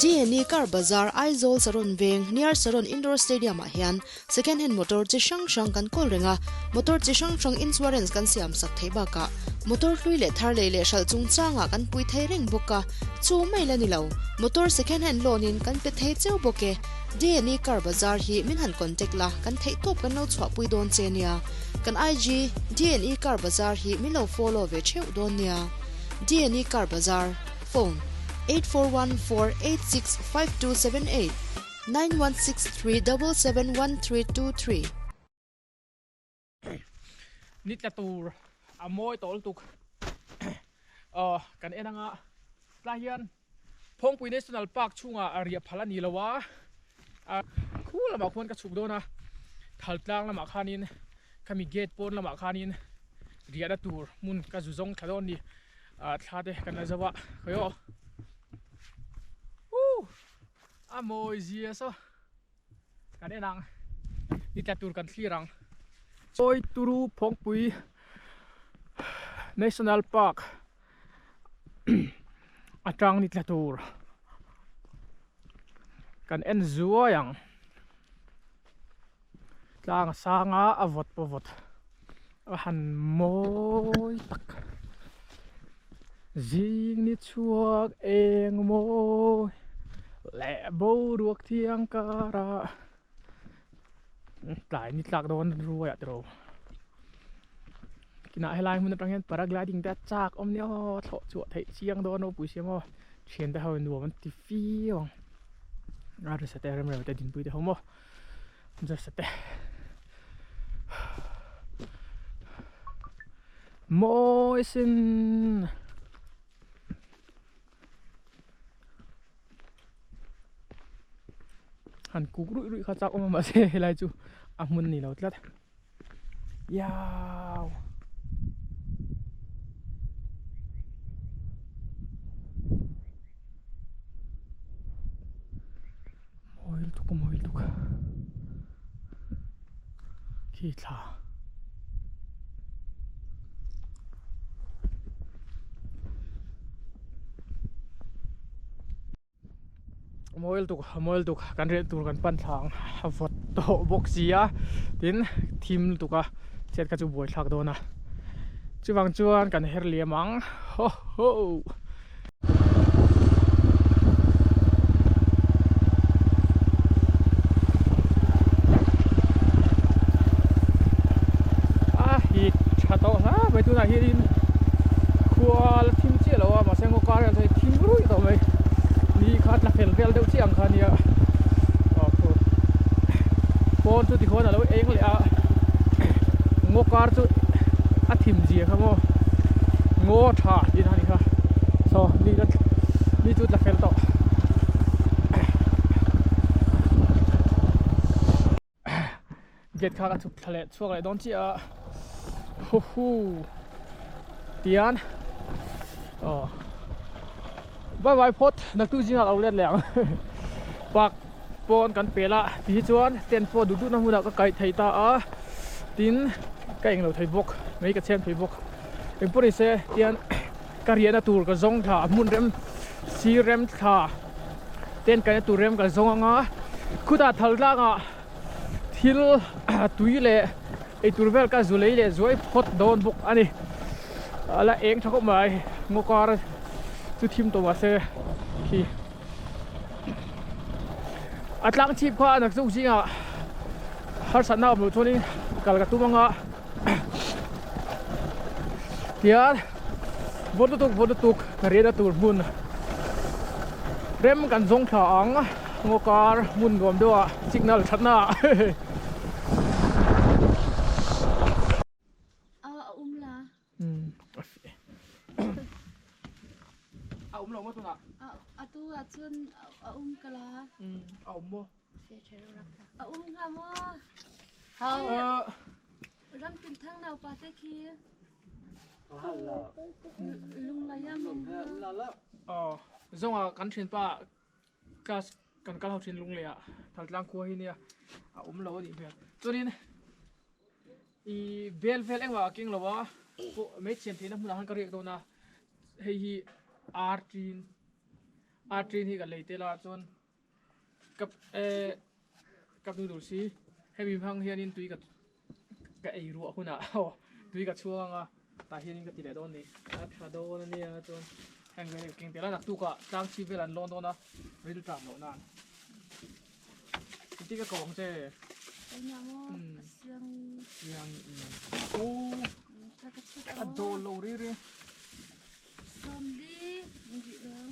Dne Car Bazar Aizawl Saron Veng near Saron Indoor Stadium ah hian Second hand motor chi hrang hrang kan kawl reng a, motor chi hrang hrang insurance kan siam sak theih bakah motor hlui leh thar lei leh hralh chungchangah kan pui thei reng bawk a, chu mai la ni lo, motor second hand loan in kan pe thei cheu bawk e. Dne Car Bazar hi min han contact la, kan theih tawp kan lo chhuahpui dawn che nia. Kan IG Dne Car Bazar hi min lo follow ve theuh dawn nia. Dne Car Bazar, Phone, 8414865278. 9163771323. Ni tla tur a mawi tawh lutuk aw kan en anga tlai hian Phawngpui National Park chhungah a riah phal a ni lo a khu lamah khuan ka chhuk dawn a thal tlang lamah khanin khami gate pawn lamah khanin riahna tur hmun ka zu zawng thla dawn a ni thla te kan la zo a khawi aw. A mawi zia saw kan en ang ni tla tur kan thlir ang. Chawi Turu Phawngpui National Park atang ni tla tur kan en zuai ang. Tlang a sang a, a vawt pawh vawt a han mawi tak. Zing ni chhuak eng mawi leh boruak thiang karah tlai ni tlak dawn ruai ah tiraw. Kinah helai hmun atang hian paragliding te a chak awm nia aw thlawh chhuah theih chiang dawn ropui sia maw thiante ho nuam an ti viau ang. A risa te rem rem te dinpui te ho maw. Just te mawi sin han kuk ruih ruih kha chak awm a mahse helai chu a hmun ni lo tlat yao. Mawi lutuk a mawi lutuk khi thla mawi lutuk a mawi lutuk kan riah tur kan pan thla ang a vawt tawh bawk si a tin thim lutuk a chhiat kha chu buaithlak dawn a chuvang chuan kan her liam ang ho ho. A hit tha tawh hle mai tunah hianin khua la thim chiah lo a mahse ngaw kar hian chuan thim ruih tawh mai ni kha tla fel vel deuh chiah ang kha ania aw khu pawn chu tikhuan alo eng leh a ngaw kar chu a thim zia kha maw ngaw tha tih na a ni kha saw ni la ni chu tla fel tawh gate kha ka chhuk thla leh chhuak leh dawn chiah a huhu tian aw bye bye phawt naktuk zingah ka lo let leh ang park pawn kan pel a ti hi chuan tent pawh duh duhna hmunah ka kaih thei ta a tin ka englo thei bawk mai ka chhem thei bawk engpawh ni se tian ka riahna tur ka zawng thla hmun rem sir rem thla tent kaihna tur rem ka zawng anga khutah thal tlangah thil tui leh eitur vel ka zu lei leh zuai phawt dawn bawk a ni a la eng tha khawp mai ngaw kar chu thim tawh mahse khi a tlang chhip kha a nakzuk zingah harsatna awm loh chuanin kal ka tum anga tian vawt lutuk vawt lutuk riahna tur hmun. Rem kan zawng thla ang ngaw kar hmun nuam deuh ah signal that na ah. A um lo maw tunah? Atu ah cun a um ka la. A um maw? A um hnga maw? Hau. Ram tin thang nau pa te khi. Lunglai ah min. Oh, zong ah kan thin pa class kan kal ho thin lunglei ah thaltlang khua hi nia a um lo ani hmel. Chuanin i bel vel engmah a keng lo a mei thiam theihna hmunah khan ka riak dawn a hei hi ar tin ar tin hi ka lei tel a chuan Kap eh kap nu tur si hemi hmang hianin tui ka ka ei ruah hunah aw tui ka chhuang anga tah hianin ka ti leh dawn ni a tha dawn ania chuan heng vel hi ka keng tel a naktukah tlang chhip vel an lawn dawn a ril tlam loh nan engtin ka ko ang che siang aw a dawl lo ri ri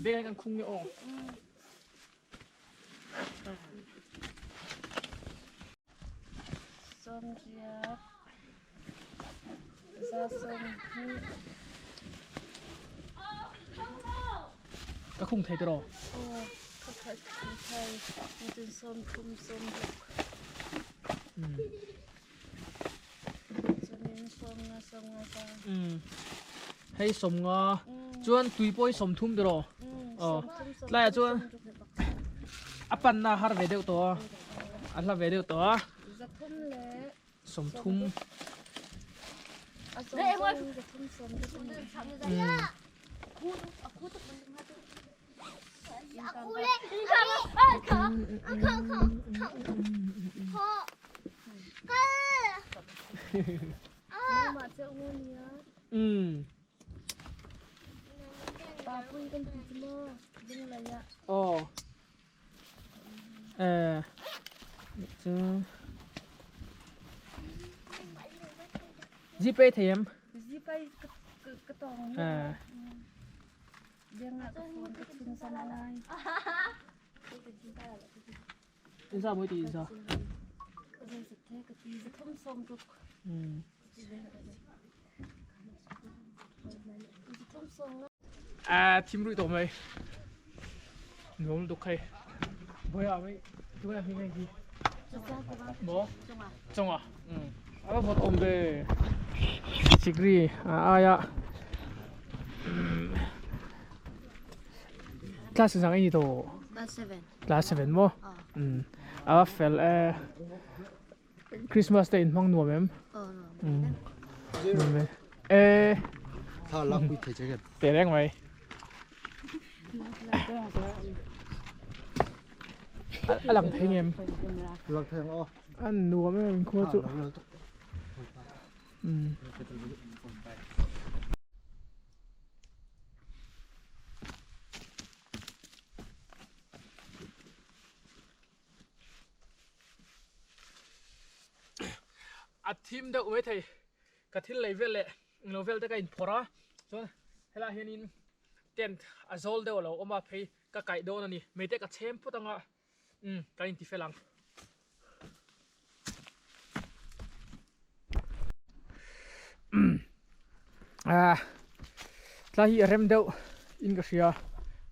bag hi kan khung nge aw. Sawmriat za sawmhnih. Ka khung thei tiraw? Aw, ka khung thei. Cun sawmthum sawmruk. Cun in sawmnga sawmnga za. Hei sawmnga. Chuan tui pawh hi 30 tiraw? Aw. Tlaiah chuan a panna a har ve deuh tawh a, a hla ve deuh tawh a. 30. Um. Aw. Eh. Chu. Gpay thei em? Gpay ka tong. Eh. In sa mui ti in sa. À thim rui to mai. Nuam lutuk khai. Boya mai tu na hming hi. Mo. Chonga. Um. A vot om ve. Sikri a aya. Class sang ini to. Class 7. Class 7 mo. Um. A fel e. Christmas te in hmang nuam em? Um. Nuam e. E. Tha lak pui thei che Te reng mai. A lang thei ngem. Lang thei ang aw. An nuam em khua chu. Um. A thim deuh mai thei ka thil lei vel leh englo vel te ka inphawrh a chuan helaiah hianin tent a zawl deuh a lo awm a phei ka kaih dawn a ni hmei te ka chhem phawt anga umm kan inti fel ang. Ah tlai hi a rem deuh in ka hria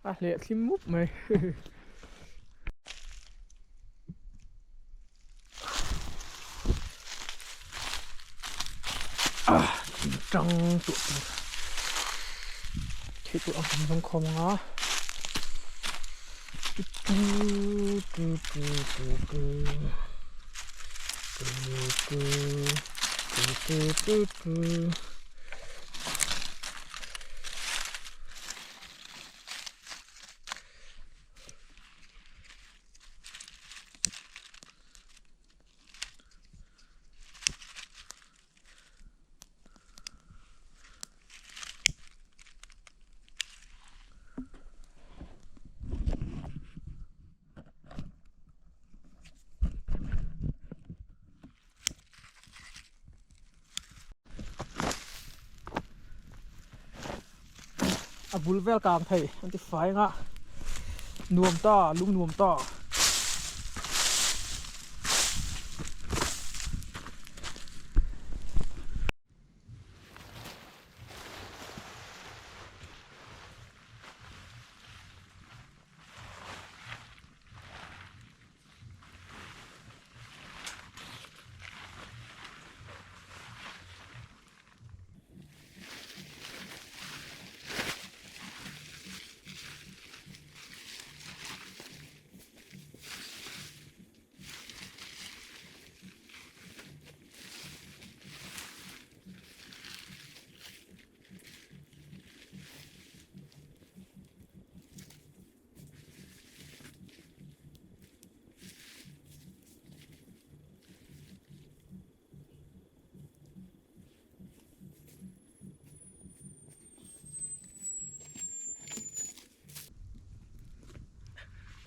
a hleh thlim mup mai. Ah tang tuah tur theih tur ang kan zawng khawm ang a tu tu tu tu tu tu tu tu tu tu A bul vel kang thei an ti fai anga. Nuam ta, lung nuam ta.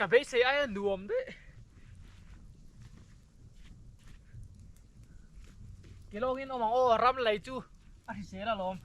Ka beisei aia nuam daih. Kilawngin awm ang aw ram lei chu a hrisel alawm.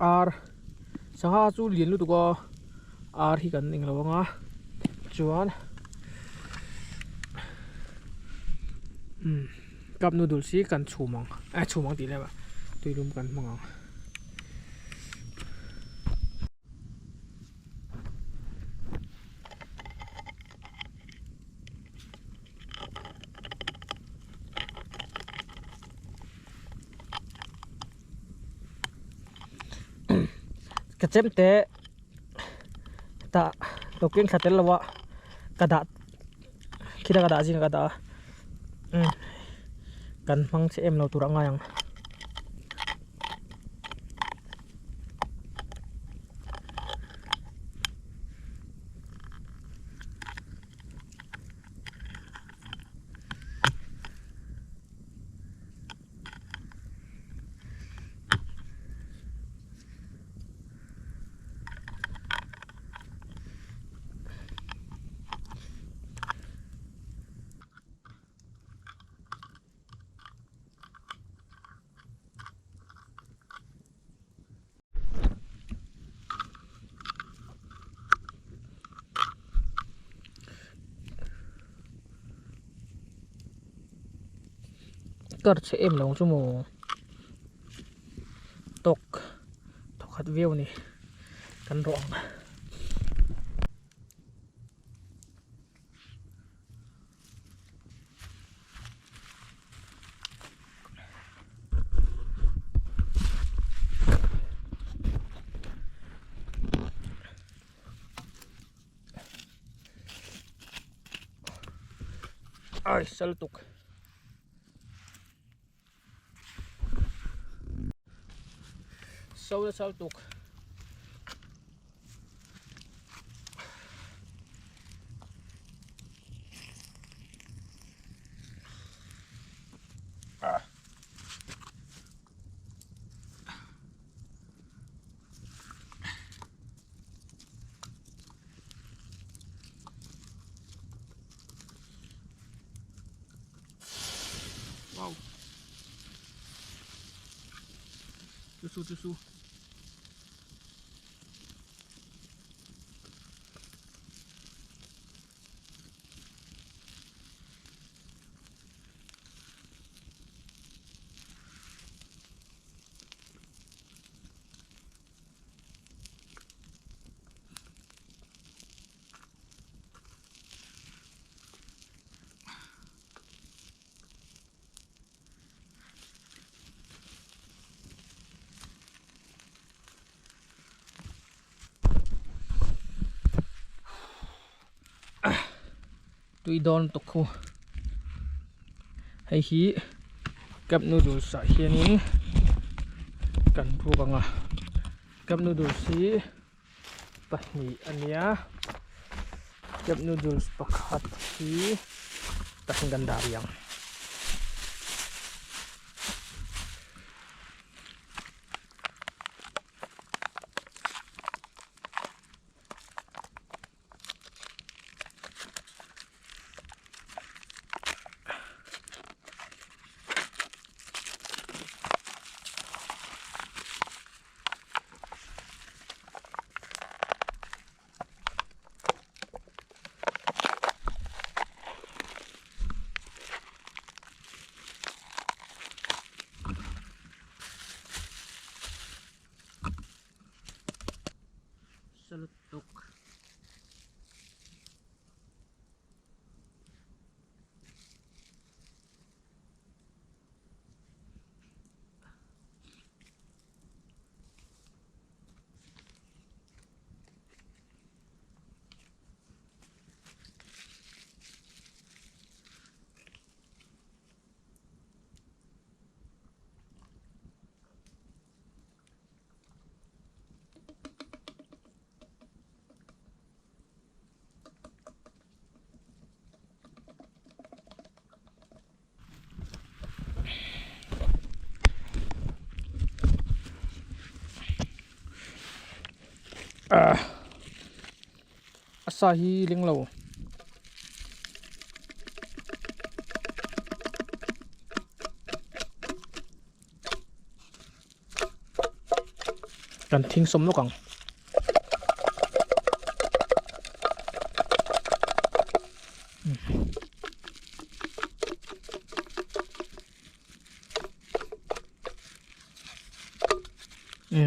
Ar sangha chu lian lutuk a ar hi kan englo anga chuan cup noodles hi kan chhum ang a chhum ang tih leh tuilum kan hmang ang. Ka chem te tah lo keng thla tel lo a ka dah khita ka dah zing a ka dah a kan hmang che em lo tur a ngai ang. Kar chhe em lo chu maw tawk thawkhat viau a ni kan rawh ang. Ai sal tuk. So na sal tuk. Wow. Chu chu chu. Tui dawn lutuk khu. Hei hi cup noodles ah hianin kan ruk ang a cup noodles hi pahnih a nia cup noodles pakhat hi tah hian kan dah rih ang. Salutuk. A sa hi leng lo. Kan thing sawm lawk ang.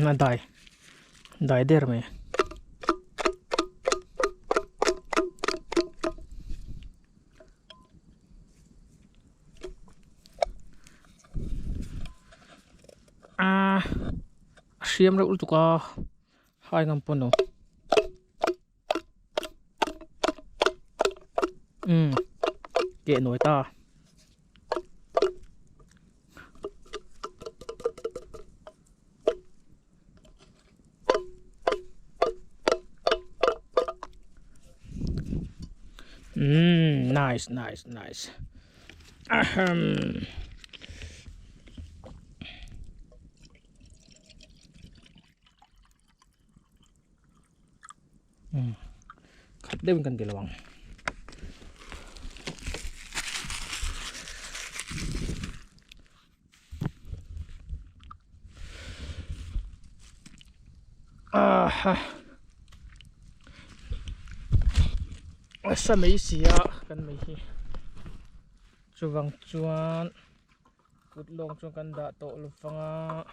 A dai dai der mai. A hriam reuh lutuk a hai ngam pawn lo umm keh nawi ta. Umm nice nice nice ahem umm khat deuhin kan ti lo ang. Aha a sa mai si a kan mai hi chuvang chuan kut lawng chuan kan dah tawh lo vang a.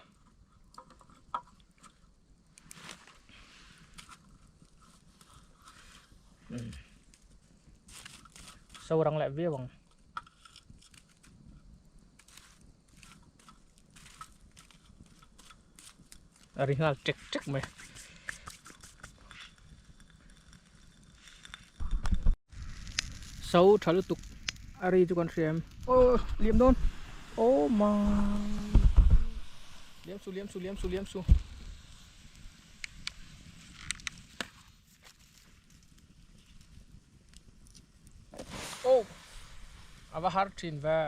So rang leh viau ang. A ri nghal tek tek mai. So tha lutuk a ri chu kan hria em. Aw liam dawn. Oh my. Liam su liam su liam su liam su. Oh a va har thin ve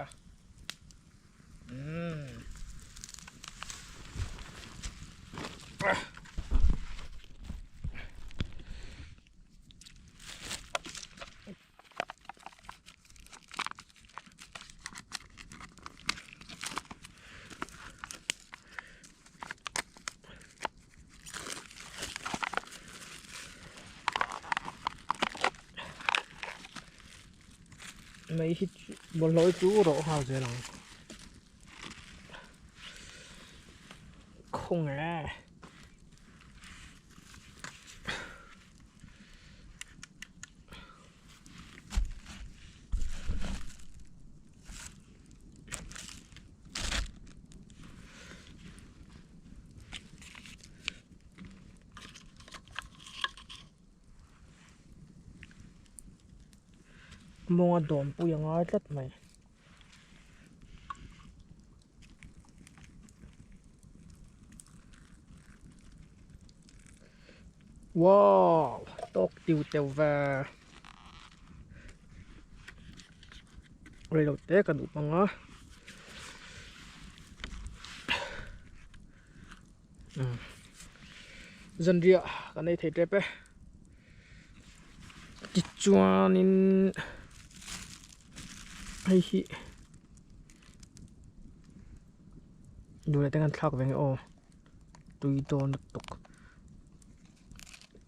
umm Mai hi bawlhhlawh hi chu rawh nghal zel ang khaw nge. Mawnga dawm pui a ngai tlat mai. Wow tawk tiu teuh ve reilo te ka duh pang a zanriah kan ei thei tep e tichuanin hei hi duh leh te kan thlak ve nge aw. Tui dawn lutuk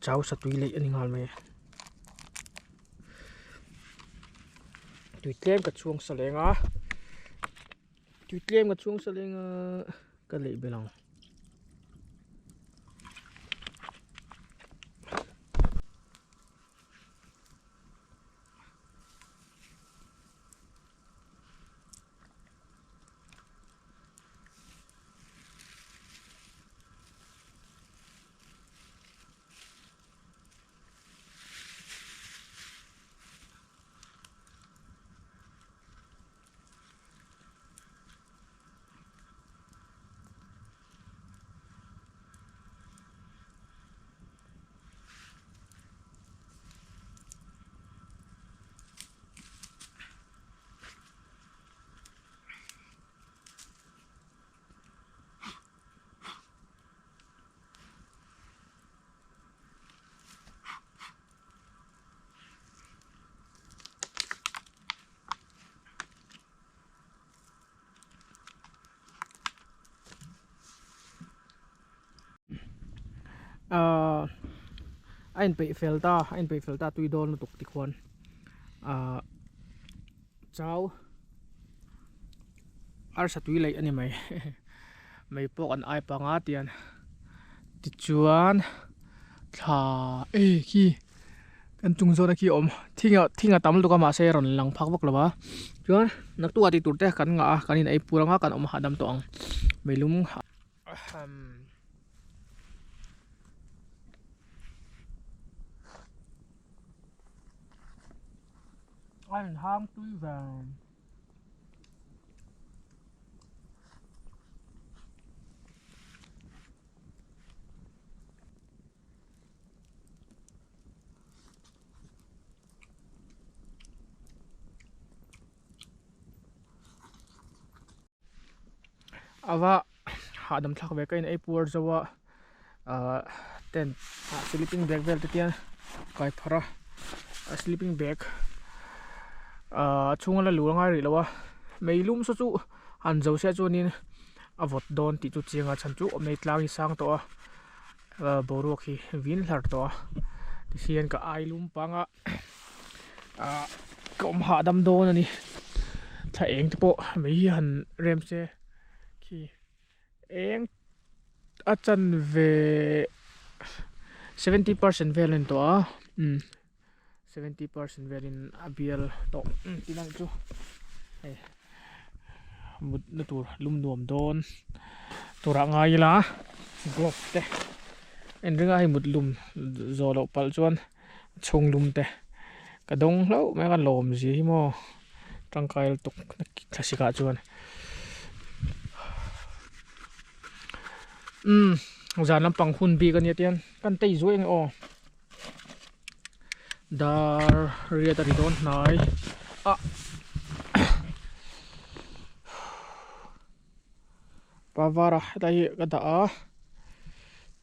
chau sa tui leih a ni nghal mai a tui tlem ka chhuang sa leng a tui tlem ka chhuang sa leng a ka leih belh ang. Ahh a inpeih fel ta a inpeih fel ta tui dawn lutuk tikhuan ahh chau arsa tui leih a ni mai mei pawh kan ai panga tian tichuan thla ei khi kan chung zawn a khi a awm thing ah thing a tam lutuk a mahse rawn lang phak vak lo a chuan naktuk ah tih tur te kan ngah a kan in ei pur anga kan awm hahdam tawh ang meilum ahem. A inhang tui ve. Ava hahdam thlak ve ka in ei puar zo a ahh tent ah sleeping bag vel te tian kai phar a a sleeping bag ahh a chhunga la lu angai rih lo a meilum saw chu han zo se chuanin a vawt dawn tih chu chiang a chhan chu awm nei tlang hi sang tawh a ahh boruak hi vin hlar tawh a tihian ka ai lum pang a. Ahh ka awm hahdam dawn a ni thla eng te pawh mai hi han rem se khi eng a chanve 70% vel a ni tawh a umm 70% velin a bial tawh tih lang chu hei mut na tur lum nuam dawn turah ngai ila glove te en ringa hei mut lum zawh loh palh chuan. Chhung lum te ka dawng hlauh mai a ka lawm zia hi maw tangkai lutuk thlasik ah chuan umm zan lampang hun bik ania tian kan tei zuai ang aw dar riat a ri dawn hnai a pavara hetlai hi ka dah a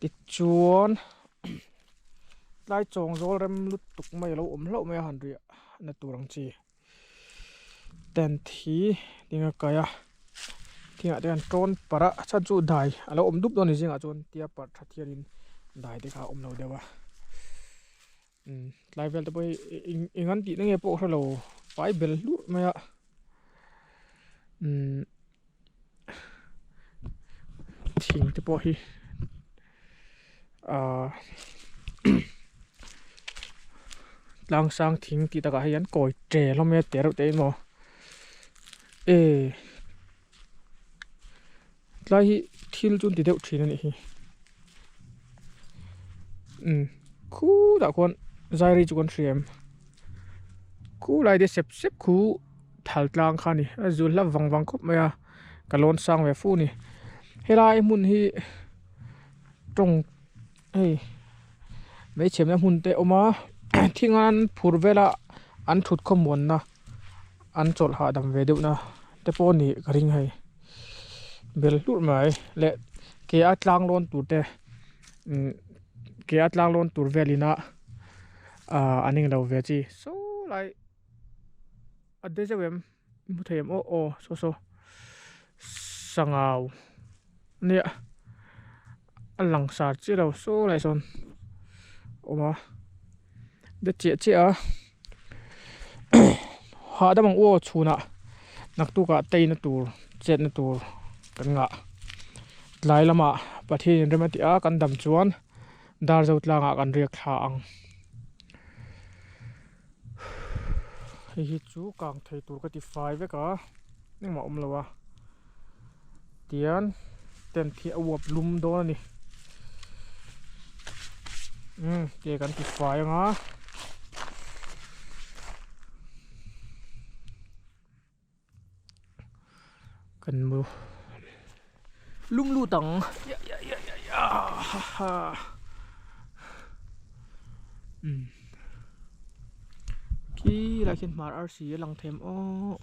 tichuan. Tlai chawng zawl rem lutuk mai a lo awm hlauh mai a han riah na tur ang chi tent hi ding a kai a thingah te hian tawn parh a chhan chu dai a lo awm dup dawn a ni zingah chuan tia parh that hianin dai te kha a awm lo deuh a umm tlai vel te pawh hi eng an tihna nge pawh hrelo fai bel hlurh mai a umm. Thing te pawh hi ahh tlang sang thing tih takah hian an kawi ṭe hlawm mai a te reuh te emaw e tlai hi thil chu an ti deuh ṭhin a nih hi umm khutah khuan zai ri chu kan hria em. Khu lai te sep sep khu thal tlang kha a ni a zul hlap vang vang khawp mai a ka lawn sang ve fu a ni helai hmun hi tawng hei hmeichhe hmun te a awm a thing an phur vel a an thut khawmuanna an chawlh hahdam ve deuh na te pawh a nih ka ring hei bel hlurh mai leh ke a tlang lawn tur te umm ke a tlang lawn tur vel ina ahh an englo ve chi saw lai a de zeuh em hmu thei em aw aw saw saw sangau nia a lang sar chiah lo saw lai sawn awm a de chiah chiah a hahdam ang u aw chhunah naktukah teina tur chetna tur kan ngah tlai lamah Pathian in rem a tih a kan dam chuan dar zo tlangah kan riak thla ang. Hei hi chu kang thei tur ka ti fai vek a engmah awm lo a tian tent hi a uap lum dawn a ni umm ke kan ti fai anga. Kan mu lum lut ang ya ya ya ya ya ha ha umm khi lai khian hmar arsi a lang them aw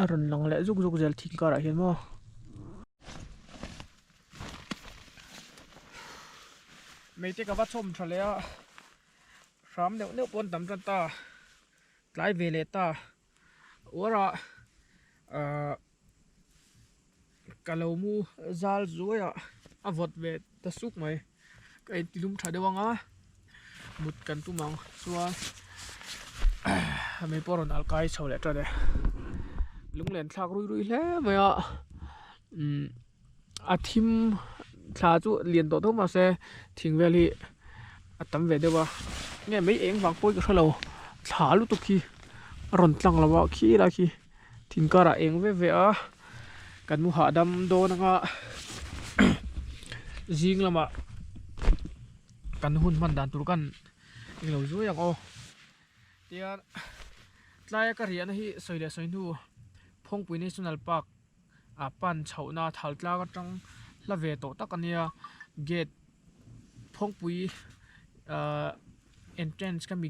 a rawn lang leh zuk zuk zel thing karah hian maw. Mei te ka va chhawm tha leh a. Hram neuh neuh pawh an tam tan ta tlai ve leh ta uarah ahh ka lo mu zal zuai a a vawt ve ta suk mai ka inti lum tha deuh ang a mut kan tum ang chuan mei pawh a rawn alh kai chho leh tan e lunglen thlak rui rui hle mai a umm. A thim thla chu lian tawh tho mahse thing vel hi a tam ve deuh a nge mai eng vang pawhin ka hrelo thla lutuk hi a rawn tlang lo a khi lai khi thing karah eng ve ve a kan mu hahdam dawn anga zing lamah kan hun hman dan tur kan englo zuai ang aw tian tlaia ka riahna hi sawi leh sawi hnu Phawngpui National Park. a pan chhohna thal tlang atang hla ve tawh tak a nia gate phawngpui ahh entrance ka mi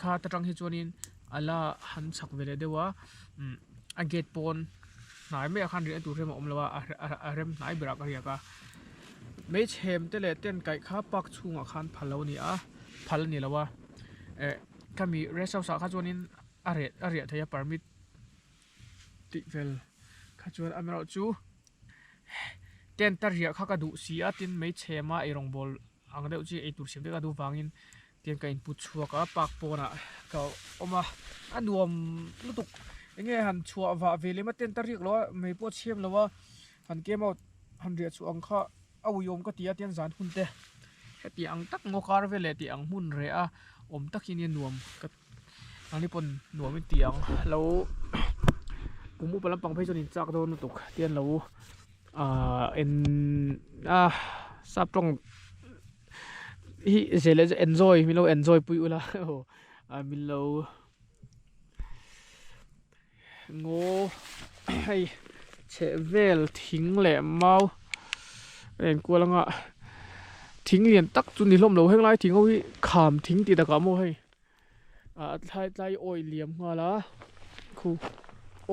kha ta tang hi chuanin a la han chhak ve leh deuh a umm a gate pawn hnai maiah khan riahna tur rem a awm lo a a rem hnai berah ka riak a hmeichhem te leh tent kaih kha park chhungah khan phal lo a ni a phal a ni lo a eh khami rest house ah kha chuanin a reh a riah theih a permit. Tih vel kha chuan amaherawh chu tent a riah kha ka duh si a tin hmeichhe ma eirawng bawl ang deuh chi eitur siam te ka duh vangin tiang ka input chhuak a park pawnah ka awm a a nuam lutuk enge han chhuah vah ve lem a tent a riak lo a mei pawh a chhiam lo a han came out han riah chhuah ang kha a uiawm ka ti a tiang zan hun te heti ang tak ngaw kar vel leh tih ang hmun reh a awm tak hi nia nuam ka. Nangni pawn nuam in ti ang lo kum upa lampang phei chuan in chak dawn lutuk te an lo ahh en a sap tawng hi zel leh enjoy min lo enjoy pui ula aw min lo ngaw hei chheh vel thing leh mau a enkual anga thing lian tak chu ni hlawm lo heng lai thing ho hi kham thing tih takah maw hei. Ah thlai tlai awi liam nghal a khu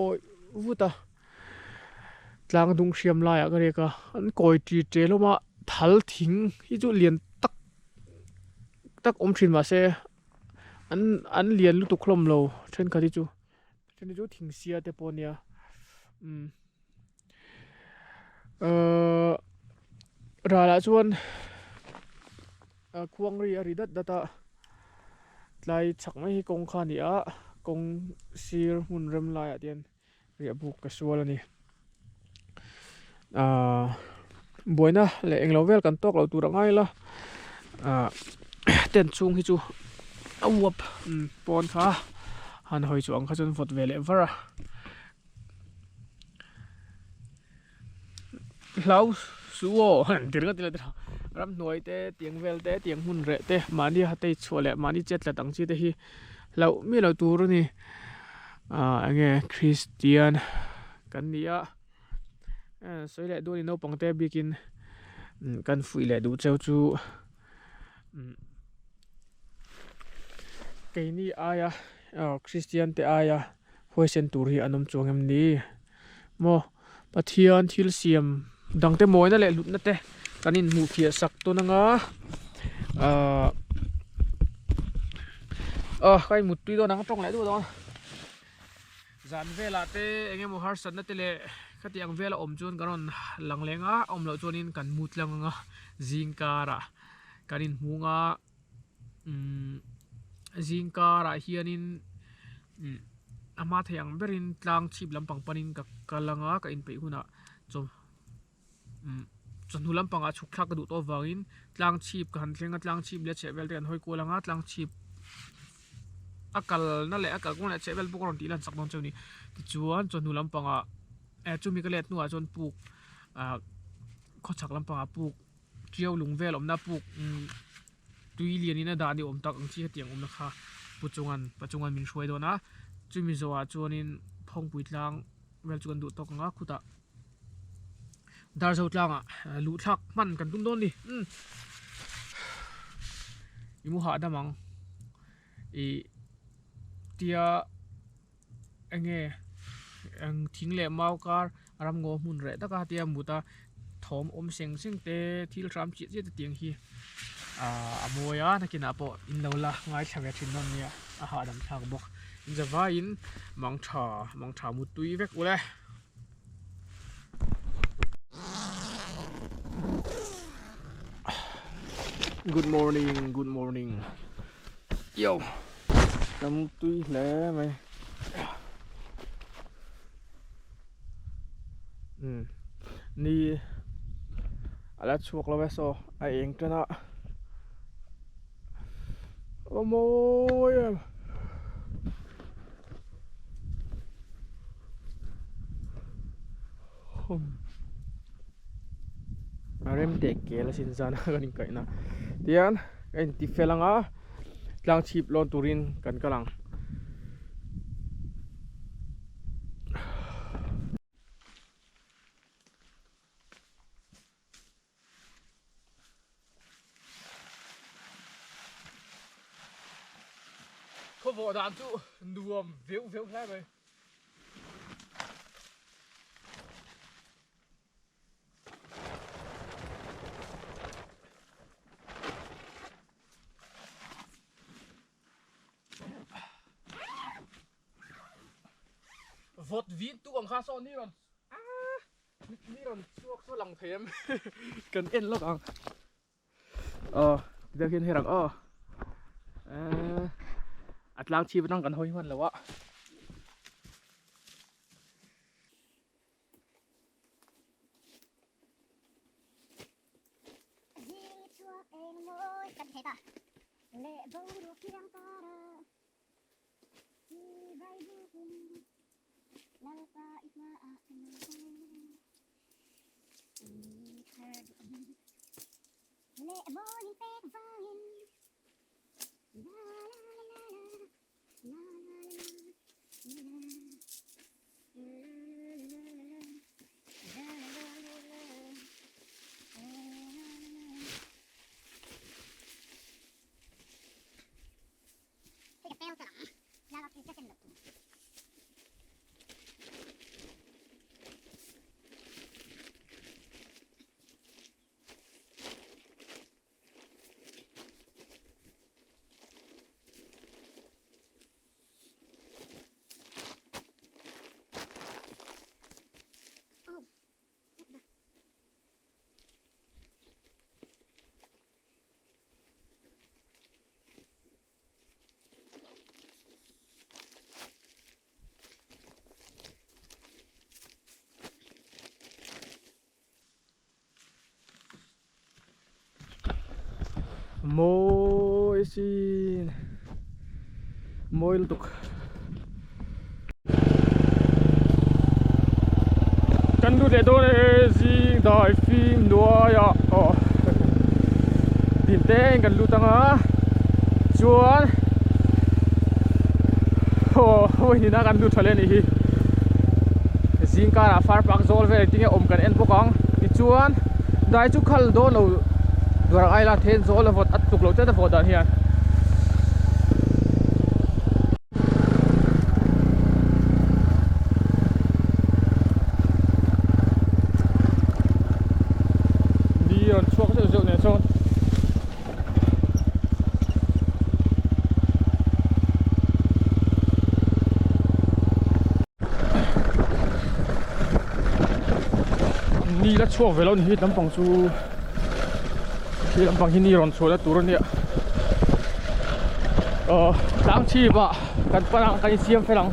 awi vut a tlang dung hriam laiah ka riak a an kawi ṭi ṭe hlawm a thal thing hi chu lian tak tak awm ṭhin mahse an an lian lutuk hlawm lo thenkhat hi chu then hi chu thing sia te pawh a nia umm ahh ralah chuan khuang ri a ri dat dat a tlai chhak mai hi kawng kha a ni a kawng sir hmun rem laiah te hian riah buk ka sual a ni ahh buaina leh englo vel kan tawk lo tur a ngai la ahh tent chhung hi chu a uap pawn kha han hawi chu ang kha chuan vawt ve leh var a. Hlau suh aw han ti ringawt ila tiraw Ramhnuai te, tiang vel te, tiang hmun reh te, mahni hatei chhuah leh mahni chet tlat ang chi te hi hlauh miah lo tur a ni. Aaa enge Kristian kan ni a, sawi leh duh a ni naupang te bikin kan fuih leh duh cheu chu keini aia Kristian te aia huaisen tur hi an awm chuang em ni? Maw Pathian thil siam dangte mawina leh hlutna te kan inhmuh fiah sak tawn anga ahh ah ka inmut tui dawn ang tawng leh duh dawn zan velah te eng emaw harsatna te leh khati ang vela awm chuan kan rawn lang leng a awm loh chuanin kan mut tlang anga zing karah kan inhmung a umm zing karah hianin umm a hma thei ang berin tlang chhip lampang panin ka kal anga ka inpeih hunah chaw umm chawhnu lampangah chhuk thlak ka duh tawh avangin tlang chhip ka han thleng a tlang chhip leh chhehvel te kan hawi kual anga tlang chhip a kalna leh a kalkawng leh chhehvel pawh ka rawn tih lan chak dawn chu a ni tichuan chawhnu lampangah eh chumi ka let hnuah chuan puk ah khawchhak lampangah puk. Tiau lung vel awmna puk tui lianin a dah ni awm tak ang chi hetiang awmna kha pu chungan pa chungan min hruai dawn a chumi zawhah chuanin phawngpui tlang vel chu kan duh tawk ang a khutah Darzo tlangah luh thlak hman kan tum dawn a ni umm i mu hahdam ang ih tia. Enge eng thing leh mau kar ram ngaw hmun reh taka tia mut a thawm awm seng seng te thil hram chiah chiah te tiang hi ahh a mawi a nakinah pawh in lo la ngaithla ve thin dawn nia a hahdam thlak bawk in zavaiin mangtha mangtha mutui vek ule. Good morning good morning yo ka mutui hle mai umm ni a la chhuak lo e saw a eng tan a aw mawi em. A rem teh kel asin zan a kan inkaihna tihian ka inti fel ang a tlang chhip lawn turin kan kal ang. Khawvawh dan chu nuam veuh veuh hle mai. Vawt vin tuk ang kha saw ni rawn Ni rawn chhuak chu lang thei em kan en lawk ang aw tiang hian her ang aw ehh a tlang chhip atang kan hawi hman lo a. Mawi sin mawi lutuk kan lut leh dawn e zing dai fim nuai ah aw. Dim te in kan lut anga chuan aw vawiin ah kan lut tha leh a nih hi zing karah far park zawl vel engtin nge awm kan en bawk ang tichuan dai chu khal dawn lo dawr ang aila then zawl a vawt a tluk loh tlat a vawt dan hian. Ni rawn chhuak zeuh zeuh nen chuan Ni la chhuak ve lo ni hi lampang chu khi lampang hi ni rawn chhuahna tur a nia aw tlang chhip ah kan pan ang kan insiam fel ang.